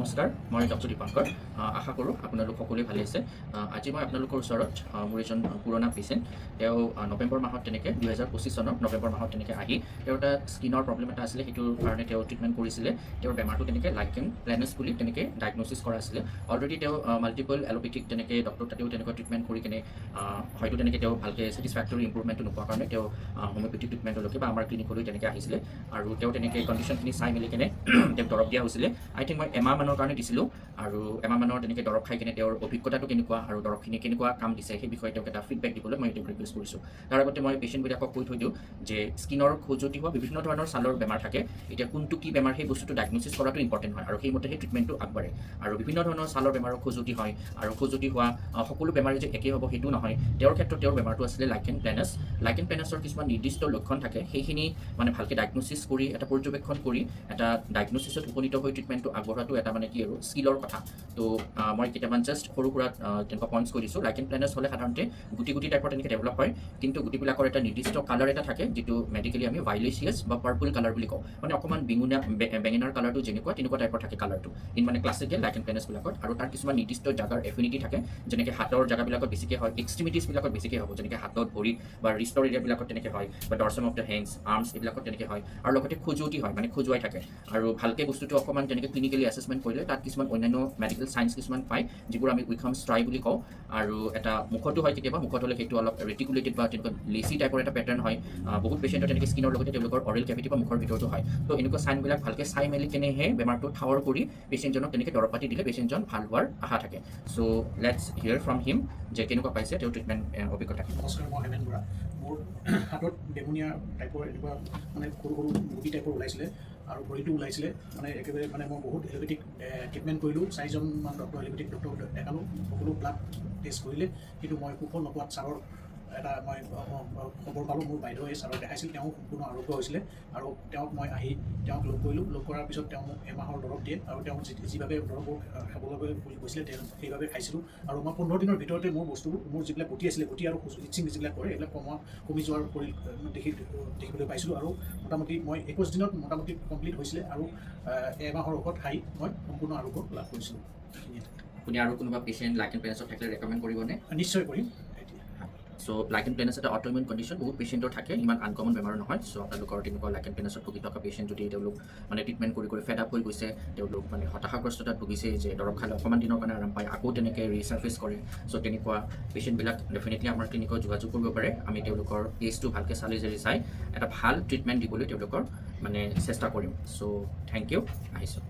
নমস্কাৰ, মই ডক্টৰ দীপাংকৰ। আশা কৰোঁ আপোনালোক সকলোৱে ভালে আছে। আজি মই আপোনালোকৰ ওচৰত মোৰ এজন পুৰণা পেচেণ্ট, তেওঁ নৱেম্বৰ মাহত তেনেকৈ, 2025 চনৰ নৱেম্বৰ মাহত তেনেকৈ আহি তেওঁৰ এটা স্কিনৰ প্ৰব্লেম এটা আছিলে, সেইটোৰ কাৰণে তেওঁ ট্ৰিটমেণ্ট কৰিছিলে। তেওঁৰ বেমাৰটো তেনেকৈ লাইকেন প্লেনাছ বুলি তেনেকৈ ডায়েগন'চিছ কৰা আছিলে। অলৰেডি তেওঁ মাল্টিপল এলোপেথিক তেনেকৈ ডক্টৰ তাতেও তেনেকুৱা ট্ৰিটমেণ্ট কৰি কেনে হয়তো তেনেকৈ তেওঁ ভালকৈ ছেটিছফেক্টৰী ইম্প্ৰুভমেণ্টটো নোপোৱাৰ কাৰণে তেওঁ হোমিঅ'পেথিক ট্ৰিটমেণ্টলৈকে বা আমাৰ ক্লিনিকলৈ তেনেকৈ আহিছিলে। আৰু তেওঁ তেনেকৈ কণ্ডিশ্যনখিনি চাই মেলি কেনে তেওঁক দৰৱ দিয়া হৈছিলে। আই থিংক মই এমাহমানৰ কাৰণে দিছিলোঁ। আৰু এমাহমানৰ তেনেকৈ দৰৱ খাই কেনে তেওঁৰ অভিজ্ঞতাটো কেনেকুৱা আৰু দৰৱখিনি কেনেকুৱা কাম দিছে, সেই বিষয়ে তেওঁক এটা ফিডবেক দিবলৈ মই তেওঁক ৰিকুৱেষ্ট কৰিছোঁ। তাৰ আগতে মই পেচেণ্টবিলাকক কৈ থৈ দিওঁ যে স্কিনৰ খজুৱতি হোৱা বিভিন্ন ধৰণৰ ছালৰ বেমাৰ থাকে। এতিয়া কোনটো কি বেমাৰ, সেই বস্তুটো ডায়েগন'চিছ কৰাটো ইম্পৰ্টেণ্ট হয় আৰু সেইমতে সেই ট্ৰিটমেণ্টটো আগবাঢ়ে। আৰু বিভিন্ন ধৰণৰ ছালৰ বেমাৰৰ খজুৱতি হয় আৰু খজুৱতি হোৱা সকলো বেমাৰী যে একেই হ'ব, সেইটো নহয়। তেওঁৰ ক্ষেত্ৰত তেওঁৰ বেমাৰটো আছিলে লাইকেন প্লেনাছ। লাইকেন প্লেনাছৰ কিছুমান নিৰ্দিষ্ট লক্ষণ থাকে। সেইখিনি মানে ভালকৈ ডায়েগন'চিছ কৰি, এটা পৰ্যবেক্ষণ কৰি, এটা ডায়েগন'চিছত উপনীত হৈ ট্ৰিটমেণ্টটো আগবঢ়োৱাটো এটা মানে কি আৰু স্কিলৰ কথা। তো মই কেইটামান জাষ্ট সৰু সুৰা তেনেকুৱা পইণ্টছ কৈ দিছোঁ। লাইকেন প্লেনাছ হ'লে সাধাৰণতে গুটি গুটি টাইপৰ তেনেকৈ ডেভেলপ হয়, কিন্তু গুটিবিলাকৰ এটা নিৰ্দিষ্ট কালাৰ এটা থাকে, যিটো মেডিকেলি আমি ভাইলেচিয়াছ বা পাৰ্পল কালাৰ বুলি কওঁ। মানে অকণমান বেঙুনীয়া, বেঙেনাৰ কালাৰটো যেনেকুৱা, তেনেকুৱা টাইপৰ থাকে কালাৰটো ইন মানে ক্লাছিকেল লাইকেন প্লেনাছবিলাকত। আৰু তাৰ কিছুমান নিৰ্দিষ্ট জাগাৰ এফিনিটি থাকে, যেনেকৈ হাতৰ জেগাবিলাকত বেছিকৈ হয়, এক্সট্ৰিমিটিছবিলাকত বেছিকৈ হ'ব, যেনেকৈ হাতত, ভৰিত বা ৰিষ্টৰ এৰিয়াবিলাকত তেনেকৈ হয় বা dorsum of the hands, arms এইবিলাকত তেনেকৈ হয়। আৰু লগতে খজুৱতি হয়, মানে খজুৱাই থাকে। আৰু ভালকৈ বস্তুটো অকণমান তেনেকৈ ক্লিনিকেলি এছেছমেণ্ট কৰিলে তাত কিছুমান অন্যান্য মেডিকেল চাইন্স কিছুমান পায়, যিবোৰ আমি উইকহাম ষ্ট্ৰাই বুলি কওঁ। আৰু এটা মুখতো হয় কেতিয়াবা। মুখত হ'লে সেইটো অলপ ৰেটিকুলেটেড বা তেনেকুৱা লেচি টাইপৰ এটা পেটাৰ্ণ হয়। বহুত পেচেণ্টৰ তেনেকৈ স্কিনৰ লগতে তেওঁলোকৰ অৰেল কেভিটি বা মুখৰ ভিতৰতো হয়। তো এনেকুৱা চাইনবিলাক ভালকৈ চাই মেলি কেনেহে বেমাৰটো ঠাৱৰ কৰি পেচেণ্টজনক তেনেকৈ দৰৱ পাতি দিলে পেচেণ্টজন ভাল হোৱাৰ আশা থাকে। So let's hear from him যে কেনেকুৱা পাইছে তেওঁৰ ট্ৰিটমেণ্ট অভিজ্ঞতা। নমস্কাৰ, মই হেমেন বৰা। মোৰ হাতত বেঙুনীয়া টাইপৰ এনেকুৱা মানে সৰু সৰু গুটি টাইপৰ ওলাইছিলে আৰু ভৰিটো ওলাইছিলে। মানে একেবাৰে মানে মই বহুত এলোপেথিক ট্ৰিটমেণ্ট কৰিলোঁ। চাৰিজনমান ডক্টৰ, এলোপেথিক ডক্টৰ দেখালোঁ। সকলো ব্লাড টেষ্ট কৰিলে, কিন্তু মই সুফল নোপোৱাত ছাৰৰ এটা মই খবৰ পালোঁ। মোৰ বাইদেৱে ছাৰক দেখাইছিল, তেওঁ সম্পূৰ্ণ আৰোগ্য হৈছিলে। আৰু তেওঁক মই আহি তেওঁক লগ কৰিলোঁ। লগ কৰাৰ পিছত তেওঁ মোক এমাহৰ দৰৱ দিয়ে আৰু তেওঁ যিভাৱে দৰৱবোৰ খাবলৈ বুলি কৈছিলে, তেওঁ সেইভাৱে খাইছিলোঁ। আৰু মই 15 দিনৰ ভিতৰতে মোৰ বস্তুবোৰ, মোৰ যিবিলাক গুটি আছিলে, গুটি আৰু ইচিং যিবিলাক কৰে, এইবিলাক কমি যোৱাৰ পৰি দেখিবলৈ পাইছিলোঁ। আৰু মোটামুটি মই 21 দিনত মোটামুটি কমপ্লিট হৈছিলে আৰু এমাহৰ ঔষধ খাই মই সম্পূৰ্ণ আৰোগ্য লাভ কৰিছিলোঁ। এইখিনিয়ে। আপুনি আৰু কোনোবা পেচেণ্ট লাইকেন প্লেনাছত থাকিলে ৰেকমেণ্ড কৰিবনে? নিশ্চয় কৰিম এতিয়া। চ' লাইকেন প্লেনাছ এটা অট'ইমিউন কণ্ডিশ্যন, বহুত পেচেণ্টৰ থাকে, ইমান আনকমন বেমাৰ নহয়। চ' আপোনালোকৰ তেনেকুৱা লাইকেন প্লেনাছত ভুগি থকা পেচেণ্ট যদি তেওঁলোক মানে ট্ৰিটমেণ্ট কৰি কৰি ফেড আপ হৈ গৈছে, তেওঁলোক মানে হতাশাগ্ৰস্ততাত ভুগিছে যে দৰৱ খালে অকণমান দিনৰ কাৰণে আৰাম পায়, আকৌ তেনেকৈ ৰিচাৰ্ফেচ কৰে, চ' তেনেকুৱা পেচেণ্টবিলাক ডেফিনেটলি আমাৰ ক্লিনিকত যোগাযোগ কৰিব পাৰে। আমি তেওঁলোকৰ কেছটো ভালকৈ চালি জাৰি চাই এটা ভাল ট্ৰিটমেণ্ট দিবলৈ তেওঁলোকৰ মানে চেষ্টা কৰিম। চ' thank U, আহিছোঁ।